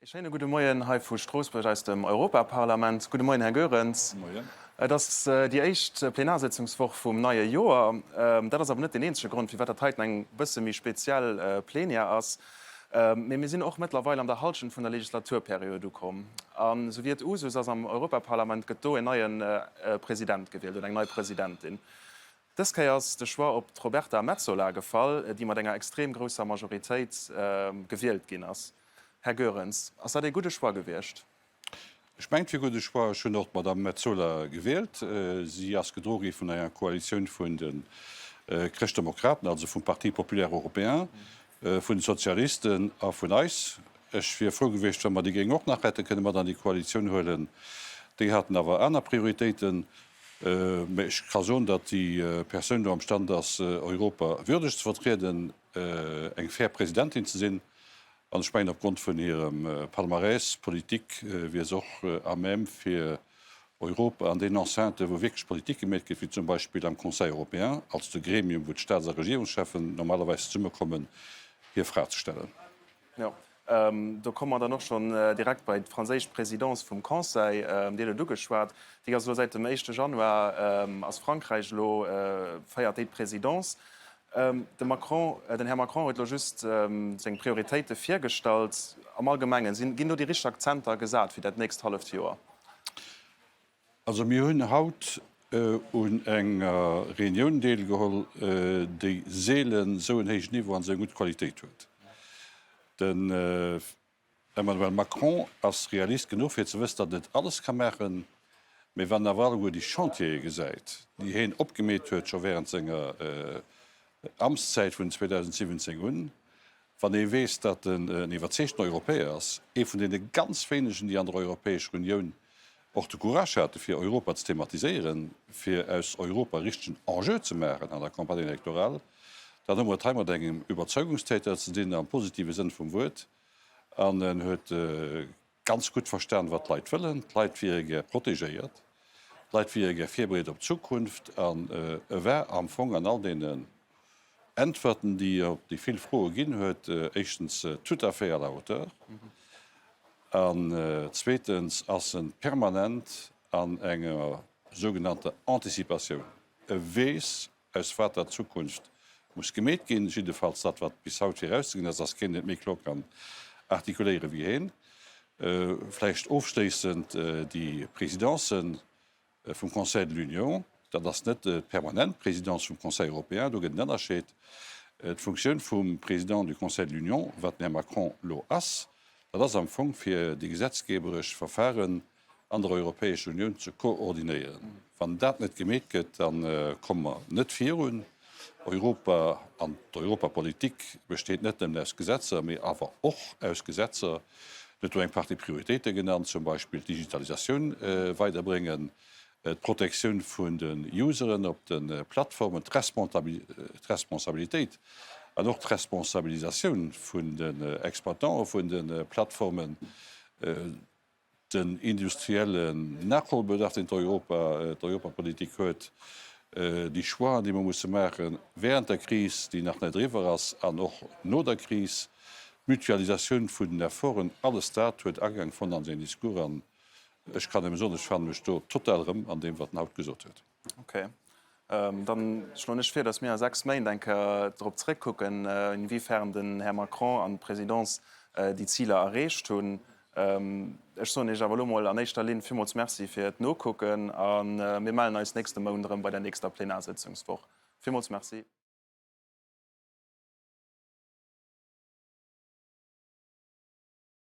Ee schéine gudde Moien hei vu Stroossbuerg aus dem Europaparlament. Gudde Moien, Här Goerens. Moien. Et ass déi éischt Plenarsëtzungswoch vum neie Joer. Dat ass awer net deen eenzege Grond, firwat dat heiten eng bësse méi speziell Plenière ass. Mee mir sinn och mëttlerweil an der Hallschent vun der Legislaturperiod ukomm. An esou wéi et Usus ass am Europaparlament, gëtt do en neie President gewielt oder eng nei Presidentin. Dës Kéier ass de Choix op d'Roberta Metsola gefall, déi mat enger extrem grousser Majoritéit gewielt ginn ass. Här Goerens, ass dat ee gudde Choix gewiescht? Ech mengen, et wier e gudde Choix. Ech hunn och d'Madame Metsola gewielt. Si ass gedroe gi vun enger Koalitioun vun de Chrëschtdemokraten, also vum Parti populaire européen, vun de Sozialisten a vun eis. Ech wier frou gewiescht, wa mer déi Gréng och nach hätte kënne mat an déi Koalitioun huelen. Déi haten awer aner Prioritéiten. Mä ech ka soen, datt déi Persoun do am Stand ass, Europa würdeg ze vertrieden, eng fair Presidentin ze sinn. An ech mengen, opgrond vun hirem Palmarès politique wier se och à même, fir Europa an deenen Enceinten, wou wierklech Politik gemeet gëtt, wéi zum Beispill am Conseil européen, als de Gremium, wou d'Staats a Regierungscheffen normalerweis zesummekommen, hir Fra ze stellen. Jo, do komme mer dann och schonn direkt bei d'franséisch Présidence vum Conseil. Dir hutt et ugeschwat, déi ass elo säit dem éischte Januar ass Frankräich elo, féiert déi d'Présidence. De Macron, den Här Macron huet elo just seng Prioritéite virgestallt. Am Allgemengen, sinn, ginn do déi richteg Akzenter gesat fir dat nächst halleft Joer? Also mir hunn haut un enger Reunioun deelgeholl, déi seelen esou en héijen Niveau an esou eng gutt Qualitéit huet. Den Emmanuel Macron ass Realist genuch fir ze wëssen, datt en net alles ka maachen, mee wann en awer alleguer déi Chantiere gesäit, déi heen opgemeet huet scho während senger Amtszäit vun 2017 un, Wann ee weess, datt en en iwwerzeegten Europäer ass, ee vun deene ganz wéinegen, déi an der Europäescher Unioun och de Courage hate fir Europa ze thematiséieren, fir aus Europa e richtegen Enjeu ze maachen an der Campagne électorale, dann hu mer et hei mat engem Überzeugungstäter ze dinn am positive Sënn vum Wuert. An en huet ganz gutt verstan, wat d'Leit wëllen. D'Leit wiere gär protegéiert, d'Leit wiere gär virbereet op d'Zukunft. An e war am Fong an all deenen Äntwerten, déi e op déi vill Froe ginn huet, éischtens tout à fait à la hauteur an zweetens ass en permanent an enger sougenannter Anticipatioun. E weess, aus wat der Zukunft muss gemeet ginn. Jiddefalls dat, wat bis haut virauszeginn ass, ass keen, deen et méi kloer kann artikuléiere wéi heen. Vläicht ofschléissend déi Présidencen vum Conseil de l'Union, dat ass net d'permanent Présidence vum Conseil européen, do gëtt en Ënnerscheed. D'Funktioun vum Président du Conseil de l'Union, wat den Här Macron elo ass, dat ass am Fong fir déi gesetzgeberesch Verfahren an der Europäescher Unioun ze koordinéieren. Wann dat net gemeet gëtt, da komme mer net virun. Europa an d'Europapolitik besteet net nëmmen aus Gesetzer, mee awer och aus Gesetzer. En huet do eng Partie Prioritéite genannt, zum Beispill d'Digitalisatioun weiderbréngen, d'Protektioun vun de Useren op de Plattformen, d'Responsabilitéit an och d'Responsabilisatioun vun den Exploitante vun de Plattformen, den industriellen Nachholbedarf, deen d'Europa, d'Europapolitik huet, déi Choixen, déi mer musse maache während der Kris, déi nach net eriwwer ass, an och no der Kris, d'Mutualisatioun vun den Efforten, alles dat huet Agang fonnt an säin Discours. An ech kann nëmme soen, ech fanne mech do total erëm an deem, wat en haut gesot huet. Okay. Dann schloen ech vir, datt mir a 6 Méint eng Kéier drop zréckkucken, inwiefern den Här Macron an d'Présidence déi Ziler erreecht hunn. Ech soen Iech awer elo mol an éischter Linn villmools Merci fir d'Nokucken a mir mellen eis nächste Mount erëm bei der nächster Plenarsëtzungswoch. Villmools Merci.